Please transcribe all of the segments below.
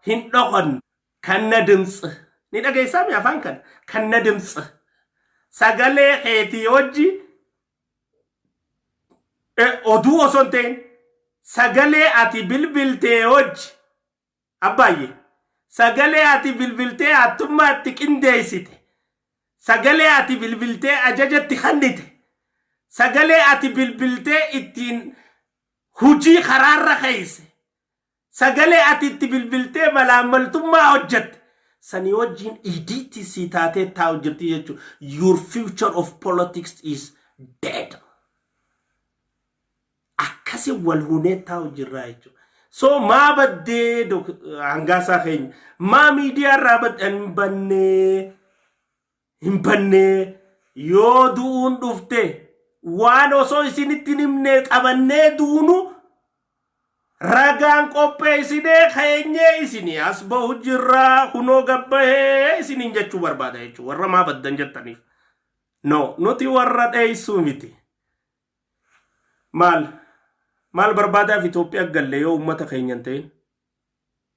Hin dhokannu. Kanna dimtsi. Ni dhageessaa mi afaan kana? Kanna dimtsi. Sagalee keetii wajji oduu osoo hin ta'in sagalee ati bilbiltee wajji abbaayye sagalee ati bilbiltee hattummaa itti qindeessite, sagalee ati bilbiltee ajajatti kennite, sagalee ati bilbiltee ittiin hujii karaarra keesse, sagalee ati itti bilbiltee malaammaltummaa hojjette sanii wajjin idiitti sii taatee taa'u jirti jechuudha. Your future of politics is dead. Akkasi wal hunee taa'u jirraa jechuudha. So maa baddee hangaasaa keenya, maa miidiyaa irraa badde? Hin bannee, hin bannee. Yoo du'uun dhufte waan osoo isinitti hin himne qabannee duunu ragaan qopheessinee keenyee isinii as bahu jirraa, kunoo gabbahee isiniin jechuu barbaada jechuudha warra maa baddan jettaniif. No, nuti warra dheessuu miti. Maal maal barbaadaaf Itoophiyaa galle yoo uummata keenya hin ta'in?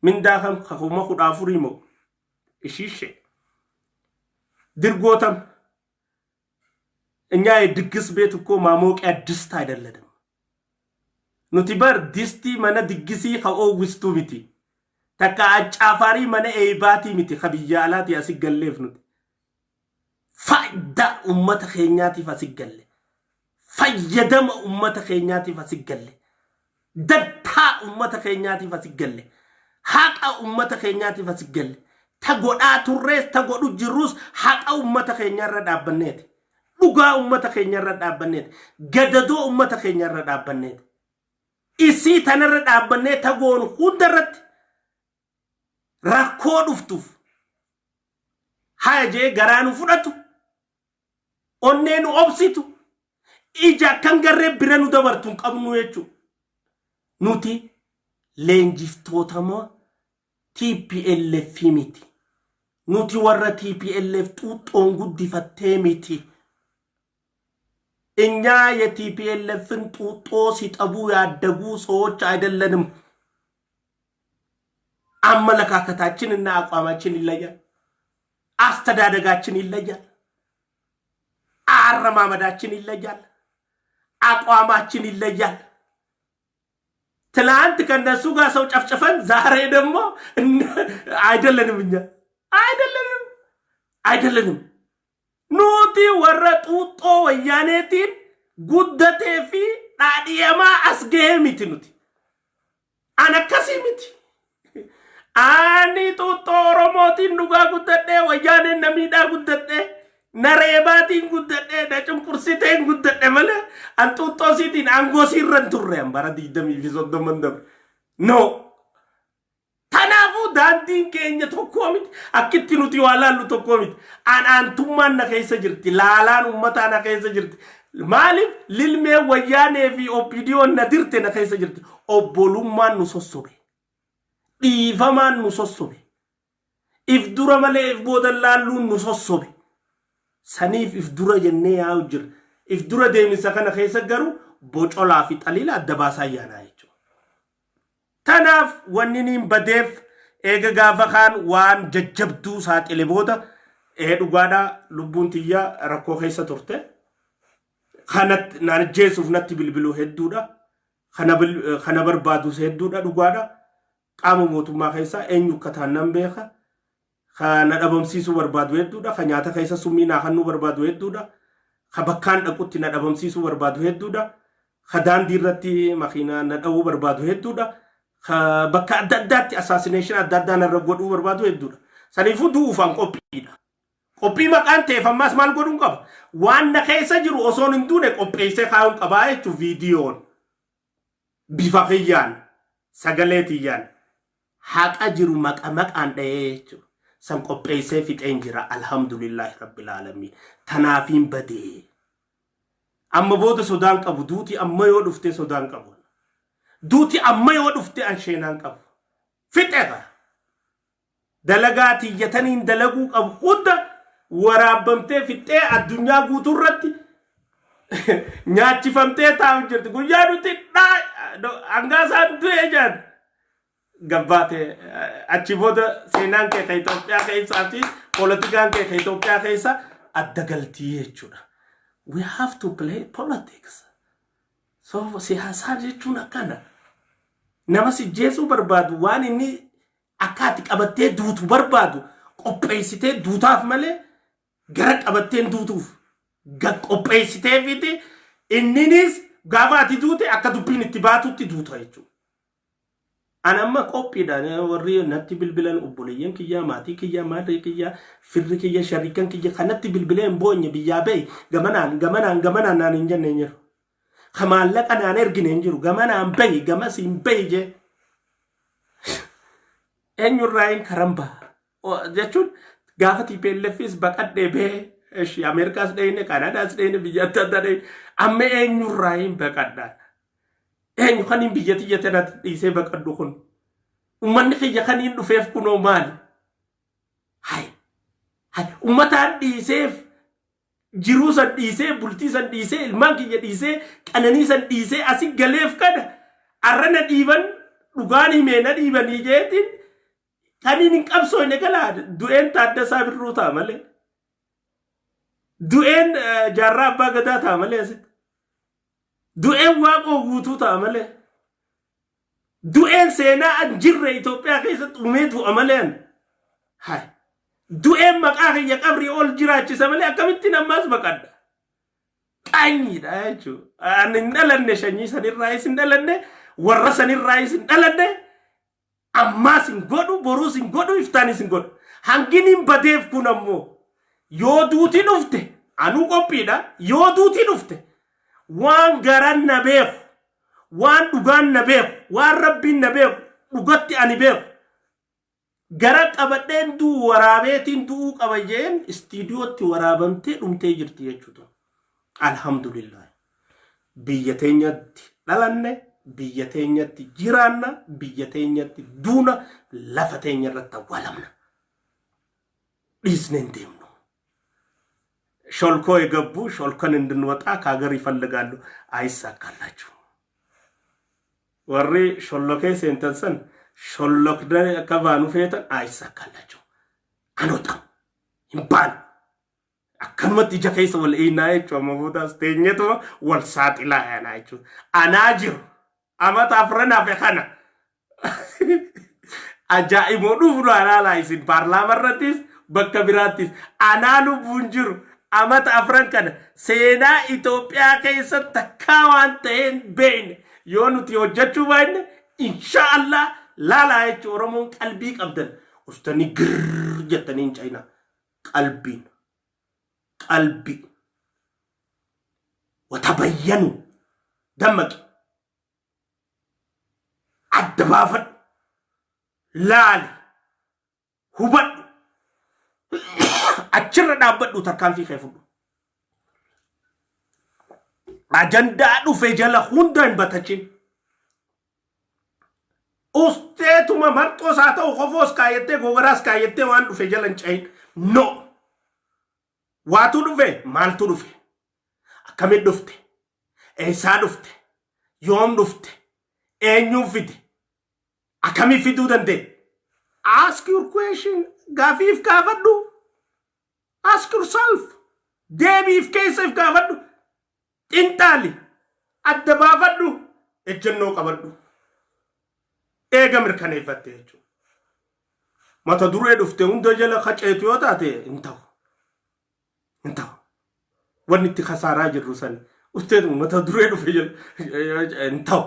Mindaa kam 14,000 moo ishiishe dirgootam? እኛ የድግስ ቤት እኮ ማሞቂያ ድስት አይደለንም። Nuti bar distii mana diggisii ka oowwistuu miti. Takka accaafarii mana eebaatii miti ka biyya alaatii asi galleef nuti. Faayidaa uummata keenyaatiif asi galle. Fayyadama uummata keenyaatiif asi galle. Dantaa uummata keenyaatiif asi galle. Haqa uummata keenyaatiif asi galle. Ta godhaa turrees ta godhu jirrus haqa uummata keenyaarra dhaabbanneeti. Dhugaa uummata keenyaarra dhaabbanneeti. Gadadoo uummata keenyaarra dhaabbanneeti. Isii tanarra dhaabbannee tagoon hundarratti rakkoo dhuftuuf haya jee garaa nu fudhatu, onnee nu obsitu, ija akkan garree bira nu dabartu hin qabnu jechuudha. Nuti leenjiftootama TPLF miti. Nuti warra TPLF xuuxxoon guddifattee miti. እኛ የ TPLF ን ጡጦ ሲጠቡ ያደጉ ሰዎች አይደለንም። አመለካከታችን እና አቋማችን ይለያል። አስተዳደጋችን ይለያል። አረማመዳችን ይለያል። አቋማችን ይለያል። ትላንት ከነሱ ጋር ሰው ጨፍጭፈን ዛሬ ደግሞ አይደለንም። እኛ አይደለንም፣ አይደለንም። Nuti warra xuuxxoo Wayyaaneetiin guddatee fi dhaadhiyamaa as gahee miti nuti. An akkasii miti. Ani xuuxxoo Oromootiin dhugaa guddadhee, Wayyaaneen na miidhaa guddadhee, na reebaatiin guddadhee, na cunqursiteen guddadhe malee an xuuxxoo siitiin aangoo siirra hin turre an bara 20 fi 30n dabre. No. Kanaafuu daandiin keenya tokkoo miti. Akkitti nuti waa laallu tokkoo miti. An aantummaan na keessa jirti. Laalaan uummataa na keessa jirti. Maaliif lilmee Wayyaanee fi OPDOn na dirte na keessa jirti. Obbolummaan nu sossobe. Dhiifamaan nu sossobe. If dura malee if booda laalluun nu sossobe. Saniif if dura jennee yaa'u jira. If dura deemisa kana keessa garuu bocolaa fi xaliila adda baasaa yaanaa jechuudha. Tanaaf wanni niin badeef eega gaafa kaan waan jajjabduu saaxile booda ee dhugaadhaa lubbuun tiyya rakkoo keessa turte. Kanatti na ajjeesuuf natti bilbiluu hedduudha. Kana barbaadus hedduudha, dhugaadha. Qaama mootummaa keessaa eenyu akka ta'an nan beeka. Ka na dhabamsiisuu barbaadu hedduudha. Ka nyaata keessa summii naa kennuu barbaadu hedduudha. Ka bakkaan dhaqutti na dhabamsiisuu barbaadu hedduudha. Ka daandii irratti makiinaa na dha'uu barbaadu hedduudha. Ka bakka adda addaatti assassination adda addaa narra godhuu barbaadu hedduudha. Saniifuu du'uufaan qophiidha. Qophii maqaan ta'eef ammaas maal godhuun qaba? Waan na keessa jiru osoon hin duune qopheessee kaa'uun qabaa jechuun viidiyoon bifa kiyyaan sagalee tiyyaan haqa jiru maqa maqaan dha'ee jechuudha. San qopheessee fixeen jira, alhamdulillahi rabbil aalamiin. Tanaafiin badee. Amma booda sodaan qabu, duuti amma yoo dhufte sodaan qabu. Duuti amma yoo dhufte an sheenaan qabu. Fixeera. Dalagaa tiyyataniin dalaguu qabu hunda waraabbamtee fixxee addunyaa guutuu irratti nyaachifamtee taa'u jirti. Guyyaa nuti hangaa isaan du'ee jedhan. Gabbaate achi booda seenaan kee ka Itoophiyaa keessaa fi poolitikaan kee ka Itoophiyaa keessa adda galtii jechuudha. We have to play politics. So siyaasaa jechuun akkana. Nama si jeesuu barbaadu, waan inni akka ati qabattee duutu barbaadu qopheessitee duutaaf malee gara qabatteen duutuuf qopheessitee fiti inninis gaafa ati duute akka dubbiin itti baatutti duuta jechuudha. An amma qophiidha. Warri natti bilbilan, obboleeyyan kiyyaa, maatii kiyyaa, maatii kiyyaa, firri kiyya, shariikan kiyya kanatti bilbilee hin boonye, biyyaa bahi, gamanaan gamanaan gamanaan naan hin jenne hin jiru. Ka maallaqa naan ergine hin jiru. Gamanaan bahi, gamas hin bahi jee. Eenyurraa hin karan baha jechuun gaafa TPLFis baqadhee bahee, eshi, Ameerikaas dhayine, Kaanaadaas dhayine, biyya adda addaa dhayine. Amma eenyurraa hin baqadhaa? Eenyu kan hin biyya tiyya tanatti dhiisee baqadhu kun? Uummanni kiyya kan hin dhufeef kunoo maali? Hay hay, uummataan dhiiseef, jiruu san dhiisee, bultii san dhiisee, ilmaan kiyya dhiisee, qananii san dhiisee asi galeef kana arra na dhiiban, dhugaan himee na dhiibanii jeetiin kan hin qabsooyne galaa. Du'een Taaddasaa Birruu ta'a malee. Du'een Jaarraa Abbaa Gadaa ta'a malee asitti. Du'een Waaqoo Guutuu ta'a malee. Du'een seenaa an jirre Itoophiyaa keessatti uumee du'a malee an. Hai. Du'een maqaa kiyya qabrii ol jiraachisa malee akkamittiin ammaas baqadha? Qaanyiidha jechuudha. Ani hin dhalanne, sanyii sanirraayis hin dhalanne, warra sanirraayis hin dhalanne, ammaas hin godhu, boruus hin godhu, iftaanis hin godhu. Hanginiin badeef kun ammoo yoo duuti dhufte anuu qophiidha. Yoo duuti dhufte waan garan na beeku, waan dhugaan na beeku, waan Rabbiin na beeku, dhugatti ani beeku. Gara qabadheen du'u, waraabeetiin du'uu qaba jeen istiidiyootti waraabamtee dhumtee jirti jechuudha. Alhamdulillah. Biyya teenyatti dhalanne, biyya teenyatti jiraanna, biyya teenyatti duuna, lafa teenya irratti awwaalamna. Dhiisnee hin deemnu. ሾልኮ የገቡ ሾልከን እንድንወጣ ከሀገር ይፈልጋሉ። አይሳካላችሁ። Warri shollokee seentan san shollokdee akka baanu feetan, አይሳካላችሁ። አንወጣም, hin baanu. Akkanumatti ija keessa wal eeynaa jechuudha. Amma boodaas teenyetuma wal saaxilaa yaanaa jechuudha. Anaa jiru amata afran hafe kana ajaa'iboo dhufu laalaa isin paarlaama irrattis bakka biraattis anaa lubbuun jiru amata afran kana seenaa Itoophiyaa keessatti takkaa waan ta'een beekne yoo nuti hojjechuu baanne, insha Allah laalaa jechuun. Oromoon qalbii qabdan ustanii girr jettanii hin cayina. Qalbiin qalbii watabayyanu, dammaqi, adda baafadhu, laali, hubadhu, achirra dhaabbadhu, tarkaanfii kee fudhu. Ajandaa dhufe jala hunda hin batachin. Usteetuma marxoos haa ta'u, kofoos kaayyattee, gogaraas kaayyattee waan dhufe jala hin cahin. No. Waatu dhufe, maaltu dhufe? Akkamitti dhufte? Eessaa dhufte? Yoom dhufte? Eenyuun fide? Akkamii fiduu danda'e? Ask your question. Gaafiif gaafadhu. Ask yourself. Deebiif keessa if gaafadhu. Xinxaali. Adda baafadhu. Ejjennoo qabadhu. Eega mirkaneeffatte jechuudha. Mata duree dhufte hunda jala kaceetu yoo taate hin ta'u. Hin ta'u. Wanni itti kasaaraa jirru sani. Ufteetu mata duree dhufe jala hin ta'u.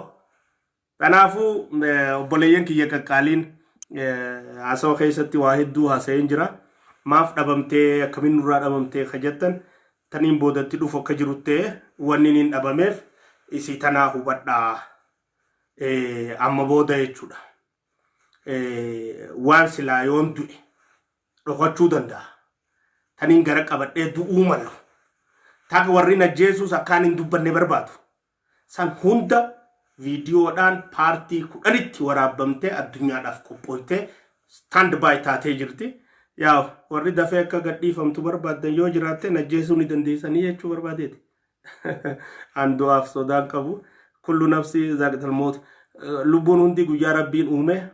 Kanaafuu obboleeyyan kiyya qaqqaaliin, haasawa keessatti waa hedduu haasa'een jira. Maaf dhabamtee, akkamiin nurraa dhabamtee ka jettan, taniin boodatti dhufu akka jiru ta'e wanni niin dhabameef isii tanaa hubadhaa. Amma booda jechuudha. Waan silaa yoon du'e dhokachuu danda'a. Taniin gara qabadhee du'uu malu. Taka warri najjeesuus akkaan hin dubbanne barbaadu. San hunda viidiyoodhaan paartii 10tti waraabamtee addunyaadhaaf qophooytee stand by taatee jirti. Yaa warri dafee akka gadhiifamtu barbaaddan yoo jiraatte najjeesuu ni dandeessanii jechuu barbaadeeti. An du'aaf sodaan qabu. كل نفس ذائقة الموت. Lubbuun hundi guyyaa Rabbiin uume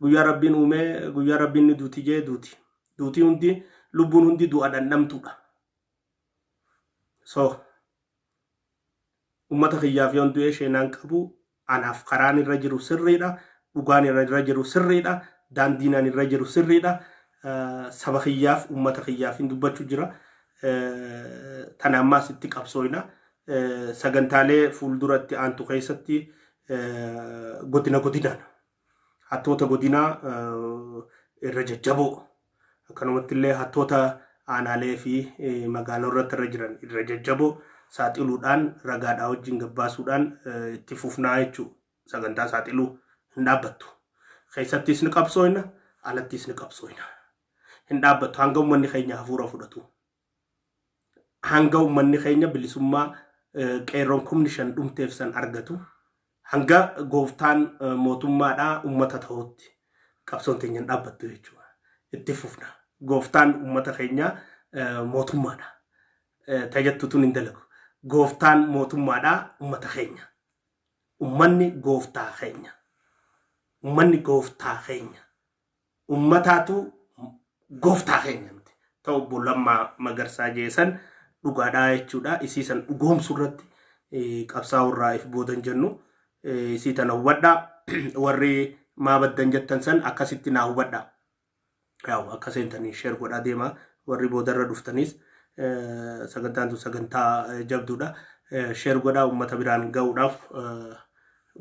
Guyyaa Rabbiin uumee guyyaa Rabbiin ni duuti jee duuti. Duutii hundi lubbuun hundi du'a dhandhamtuudha. So ummata kiyyaaf yoon du'ee sheenaan qabu anaaf karaan irra jiru sirriidha. Dhugaan irra jiru sirriidha. Daandiin ani irra jiru sirriidha. Saba kiyyaaf ummata kiyyaaf hin dubbachuu jira. Tana ammaas itti qabsooyna. Sagantaalee fuulduratti aantu keessatti godina godinaan hattoota godinaa irra jajjaboo akkanumatti illee hattoota aanaalee fi magaalaa irratti irra jiran irra jajjaboo saaxiluudhaan ragaadhaa wajjin gabbaasuudhaan itti fufnaa jechuudha. Sagantaa saaxiluu hin dhaabbattu. Keessattis ni qabsooyna, alattis ni qabsooyna. Hin dhaabbattu hanga uummanni keenya hafuura fudhatu. Hanga uummanni keenya bilisummaa qeerroon 5,000 dhumteef san argatu hanga gooftaan mootummaadhaa uummata ta'utti qabsoon teenya hin dhaabbattu jechuudha. Itti fufna. Gooftaan uummata keenyaa mootummaadha. Tajattu tun hin dalagu. Gooftaan mootummaadhaa uummata keenya. Uummanni gooftaa keenya. Uummanni gooftaa keenya. Uummataatu gooftaa keenya miti. Ta'u obbo Lammaa Magarsaa jeesan dhugaadhaa jechuudha. Isii san dhugoomsuu irratti qabsaa'uu irraa if boodan jennu. Isii tana hubadhaa. Warri maa baddan jettan san akkasitti naa hubadhaa. Yaa'u akka seentanii share godhaa deemaa. Warri boodarra dhuftanis sagantaan tun sagantaa jabduudha. Share godhaa uummata biraan ga'uudhaaf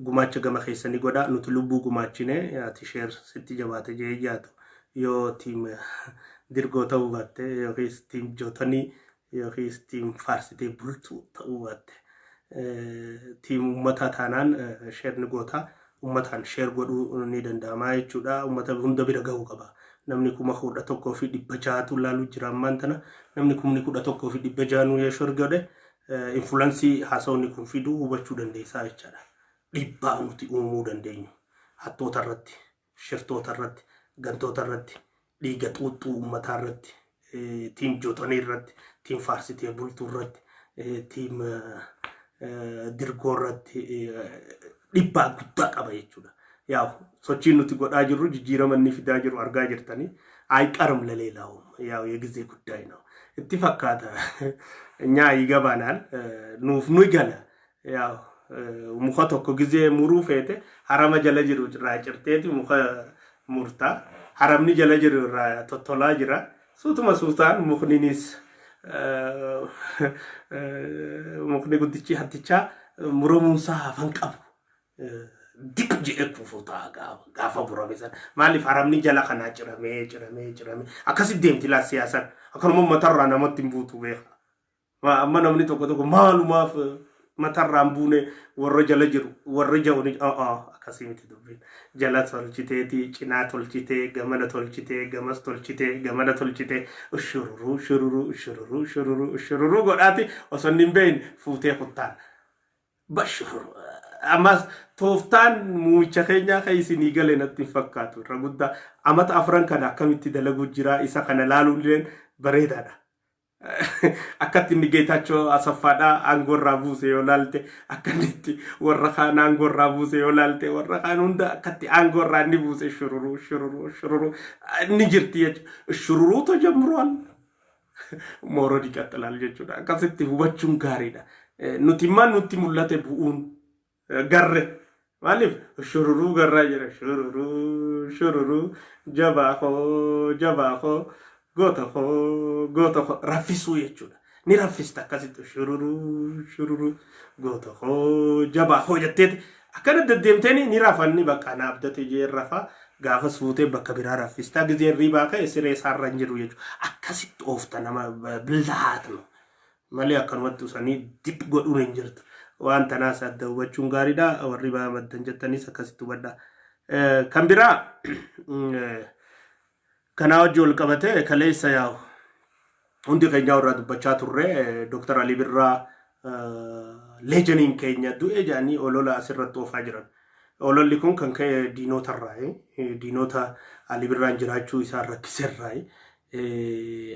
gumaacha gama keessanii godhaa. Nuti lubbuu gumaachine ati share sitti jabaate jee yaadu yoo team dirgoo ta'uu baatte yookiis team jootanii yookiis team faarsitee bultuu ta'uu baatte team uummataa taanaan share ni goota. Uummataan share godhuu ni danda'ama jechuudha. Uummata hunda bira gahuu qaba. Namni 11,600tu laaluu jira ammaan tana. Namni 11,600nuu yoo share godhe influence haasawni kun fiduu hubachuu dandeessaa jechaadha. Dhiibbaa nuti uumuu dandeenyu hattoota irratti, shirtoota irratti, gantoota irratti, dhiiga xuuxxuu uummataa irratti, team jootanii irratti, team faarsitee bultuu irratti, team dirgoo irratti dhiibbaa guddaa qaba jechuudha. Yaa'u sochiin nuti godhaa jirru jijjiirama inni fidaa jiru argaa jirtanii አይቀርም ለሌላውም ያው የጊዜ ጉዳይ ነው። itti fakkaata እኛ ይገባናል nuuf nu gala yaa'u muka tokko gizee muruu feete harama jala jiru irraa cirteeti muka murtaa haramni jala jiru irraa tottolaa jira suutuma suutaan mukninis mukni guddichi hattichaa muramuunsaa hafan qabu diq jedhee kufuu ta'a gaafa murame sana maaliif haramni jala kanaa ciramee ciramee ciramee akkasitti deemti laa siyaasaan akkanuma matarraa namatti hin buutu beeka. Amma namni tokko tokko maalumaaf matarraa hin buune warra jala jiru warra jiru ni akkasii miti dubbiin jala tolchiteeti cinaa tolchitee gamana tolchitee gamas tolchitee gamana tolchitee ushururuu shururuu ushururuu shururuu ushururuu godhaati osoo inni hin beeyin fuutee kuttaan bashururu. Ammas tooftaan muumicha keenyaa kan isinii gale natti hin fakkaatu irra guddaa amata afran kana akkamitti dalaguu jira isa kana laaluun bareedaadha. Akkatti inni Geetaachoo Asaffaadhaa aangoo irraa buuse yoo laalte akka inni itti warra kaan aangoo irraa buuse yoo laalte warra kaan hunda akkatti aangoo irraa inni buuse shururuu shururuu shururuu inni jirti jechuudha. Shururuu ተጀምሯል መውረድ ይቀጥላል jechuudha. Akkasitti hubachuun gaariidha. Nuti immoo nutti mul'ate bu'uun garre maaliif shururuu garraa jira shururuu shururuu jabaa koo jabaa koo goota koo goota koo raffisuu jechuudha. Ni raffista akkasitti shururuu shururuu goota koo jabaa koo jetteeti akkana deddeemteeni ni rafanni bakka na abdate jee rafa gaafa suutee bakka biraa raffistaa gizeen riibaa ka'e siree isaarra hin jiru jechuudha. Akkasitti oofta nama ብልሃት ነው malee akkanumatti usanii dip godhuun hin jirtu. Waan tanaas adda hubachuun gaariidha. Warri maddan jettanis akkasitti hubadha. Kan biraa kanaa wajji wal qabate kaleessa yaa'u hundi keenya irraa dubbachaa turre Dr. Alii Birraa legend iin keenya du'e jedhanii olola asirratti oofaa jiran. Ololli kun kan ka'e diinota irraa diinota Alii Birraan jiraachuu isaa rakkiserraa.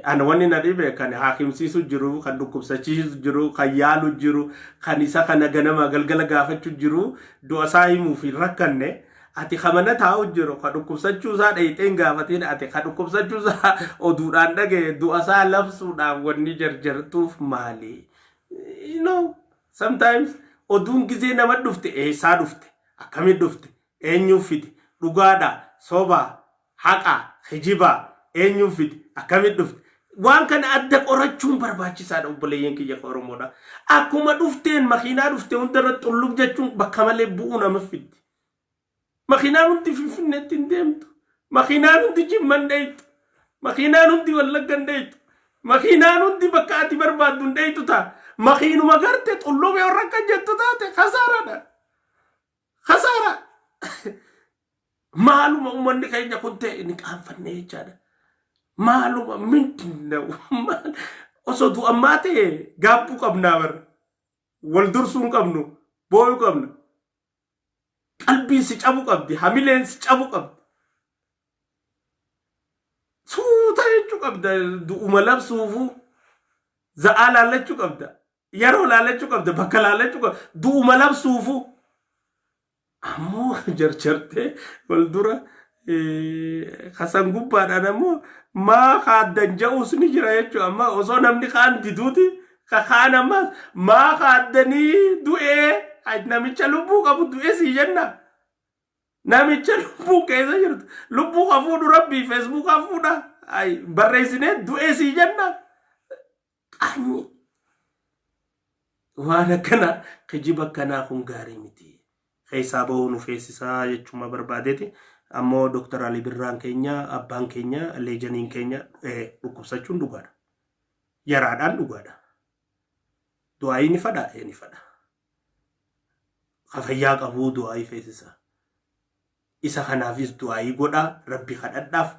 Ana wanni na dhibe kan haakimsiisu jiru, kan dhukkubsachiisu jiru, kan yaalu jiru, kan isa kana ganama galgala gaafachuu jiru du'a isaa himuuf hin rakkanne. Ati ka mana taa'u jiru ka dhukkubsachuu isaa dhayxee hin gaafatiin, ati ka dhukkubsachuu isaa oduudhaan dhagaye du'a isaa labsuudhaaf wanni jarjartuuf maali? Sometimes oduun gizee nama dhufte, eessaa dhufte, akkamitti dhufte, eenyuuf fide, dhugaadha, sobaa, haqa, kijibaa, eenyuuf fide, akkamitti dhufte, waan kana adda qorachuun barbaachisaadha, obboleeyyan kiyya ka Oromoodha. Akkuma dhufteen makiinaa dhufte hundarra xullub jechuun bakka malee bu'uu nama fiddi. Makiinaan hundi Finfinneetti hin deemtu. Makiinaan hundi Jimma hin dheeytu. Makiinaan hundi Wallagga hin dheeytu. Makiinaan hundi bakka ati barbaaddu hin dheeytu ta'a. Makiinuma garte xullubee warra akka jettu taate kasaaraadha. Kasaara. Maaluma uummanni keenya kun ta'e ni qaanfanne jechaadha. Maaluma mindinna osoo du'ammaa ta'e gaabbuu qabnaa bara. Wal dursuu hin qabnu, booyuu qabna. Qalbiin si cabu qabdi, hamileen si cabu qabdi. Suuta jechuu qabda, du'uma labsuufuu za'aa laallachuu qabda, yeroo laallachuu qabda, bakka laallachuu qabda, du'uma labsuufuu. Ammoo jarjartee wal dura kasan gubbaadhaan ammoo maa kaaddan ja'uus ni jira jechuudha. Amma osoo namni kaan diduuti ka kaan ammas maa kaaddanii du'ee namicha lubbuu qabu du'ee sii jenna. Namicha lubbuu keessa jirtu lubbuu ka fuudhu rabbii feesbuukaa fuudha barreessinee du'ee sii jenna. Qaanyi waan akkanaa, kijiba akkanaa kun gaarii miti. Keessaa bahuu nu feesisaa jechuma barbaadeeti. Ammoo Dr. Ali Birraan keenya, abbaan keenya, leejaniin keenya dhukkubsachuun dhugaadha. Yaraadhaan dhugaadha. Du'aayii ni fadha, ni fadha. Ka fayyaa qabuu du'aayii feesisa. Isa kanaafis du'aayii godhaa, rabbi kadhadhaaf,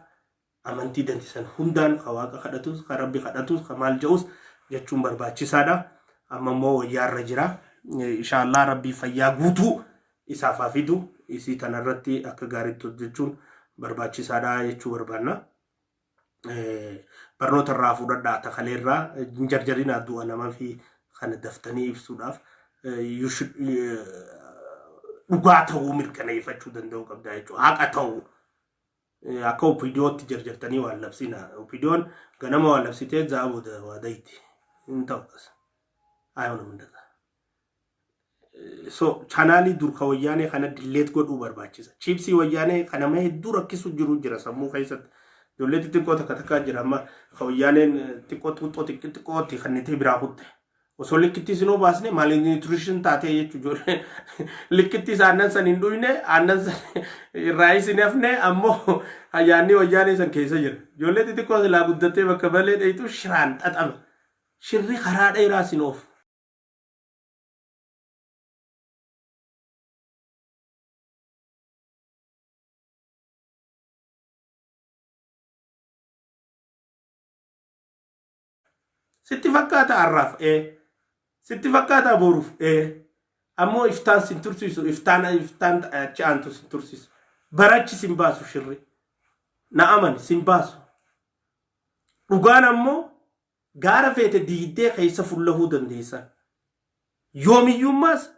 amantii dantisan hundaan ka waaqa kadhatus, ka rabbi kadhatus, ka maal ja'us jechuun barbaachisaadha. Amma immoo wayyaarra jira. Inshaallaa rabbii fayyaa guutuu isaaf haa fidu. Isii tanarratti akka gaariitti hojjechuun barbaachisaadha jechuu barbaanna. Barnoota irraa fudhadhaa, takaleerraa hin jarjarinaa, du'a nama fi kana daftanii ibsuudhaaf dhugaa ta'uu mirkaneeffachuu danda'uu qabda jechuudha. Haqa ta'uu. Akka OPDOtti jarjartanii waan labsina. OPDOn ganama waan labsitee za'a booda waa dayti. Hin ta'u as. Ayoona hundata. So chaanaalii dur ka wayyaanee kana delete godhuu barbaachisa. Chiipsii wayyaanee kan nama hedduu rakkisu jiru jira sammuu keessatti. Ijoollee xixiqqoo takka takkaa jira amma ka wayyaaneen xiqqoo xuuxxoo xixiqqootti kannitee biraa kutte. Osoo likkitti isinoo baasne malnutrition taatee jechuudha ijoolleen. Likkitti isa aannan san hin dhuyne, aannan san irraa isin hafne, ammoo ayyaanni wayyaanee san keessa jira. Ijoollee xixiqqoo silaa guddattee bakka malee dheeytu shiraan xaxama. Shirri karaa dheeraa isin oofu. Sitti fakkaata har'aaf, ee. Sitti fakkaata boruuf, ee. Ammoo iftaan sin tursiisu, iftaan iftaan achi aantu sin tursiisu. Barachi sin baasu shirri. Na amani, sin baasu. Dhugaan ammoo gaara feete diiddee keessa fullahuu dandeessa. Yoomiyyummaas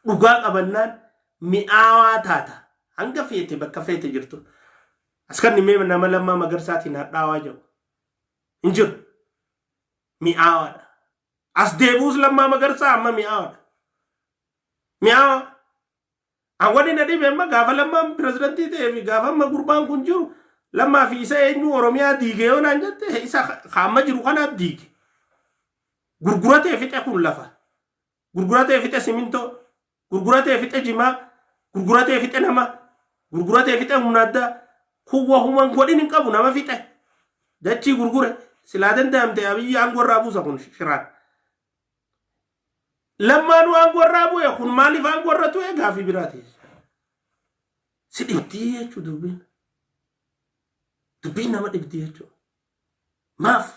dhugaa qabannaan mi'aawaa taata. Hanga feete bakka feete jirtu. As kan mee nama Lammaa Magarsaatiin hadhaawaa jiru. Hin jiru. Mi'aawaadha. As deebi'us Lammaa Magarsaa amma mi'aawaadha. Mi'aawaa. Awwani na dhibe amma gaafa Lammaan pirezidantii ta'ee fi gaafa amma gurbaan kun jiru, Lammaa fi isa eenyu Oromiyaa diige yoo naan jette, isa amma jiru kanaaf diige. Gurguratee fixe kun lafa. Gurguratee fixe simintoo. Gurguratee fixe jimaa. Gurguratee fixe nama. Gurguratee fixe humna addaa. Kun wahuman godhin hin qabu, nama fixe. Dachii gurgure. Silaa danda'amte Abiyyi aangoo irraa buusa kun shiraan. Lammaanuu aangoo irraa bu'e, kun maaliif aangoo irra tu'e gaafii biraati. Si dhibdii jechuudha dubbiin. Dubbiin nama dhibdii jechuudha. Maaf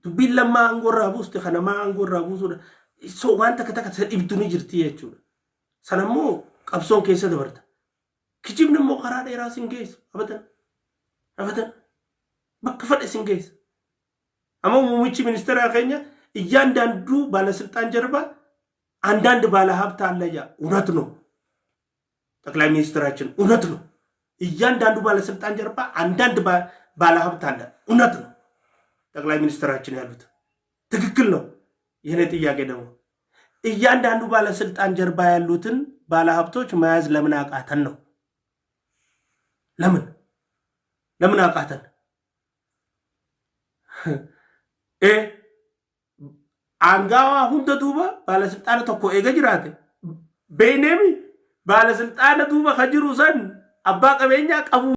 dubbiin Lammaa aangoo irraa buuste kana maa aangoo irraa buusuudha. So waan takka takka isa dhibdu ni jirti jechuudha. Sanammoo qabsoon keessa dabarta. Kijibni immoo karaa dheeraa sin geessu. Abadan. Abadan. Bakka fadhe sin geessa. Amma muummichi ministeeraa keenya እያንዳንዱ ባለስልጣን ጀርባ አንዳንድ ባለ ሀብት አለ። ያ እውነት ነው። ጠቅላይ ሚኒስትራችን እውነት ነው። እያንዳንዱ ባለስልጣን ጀርባ አንዳንድ ባለሀብት አለ። እውነት ነው። ጠቅላይ ሚኒስትራችን ያሉት ትክክል ነው። የኔ ጥያቄ ደግሞ እያንዳንዱ ባለስልጣን ጀርባ ያሉትን ባለሀብቶች መያዝ ለምን አቃተን ነው? ለምን አቃተን? Aangawaa hunda duuba baalasilxaana tokko eega jiraate, beeyneemi, baalasilxaana duuba ka jiru san abbaa qabeenyaa qabu.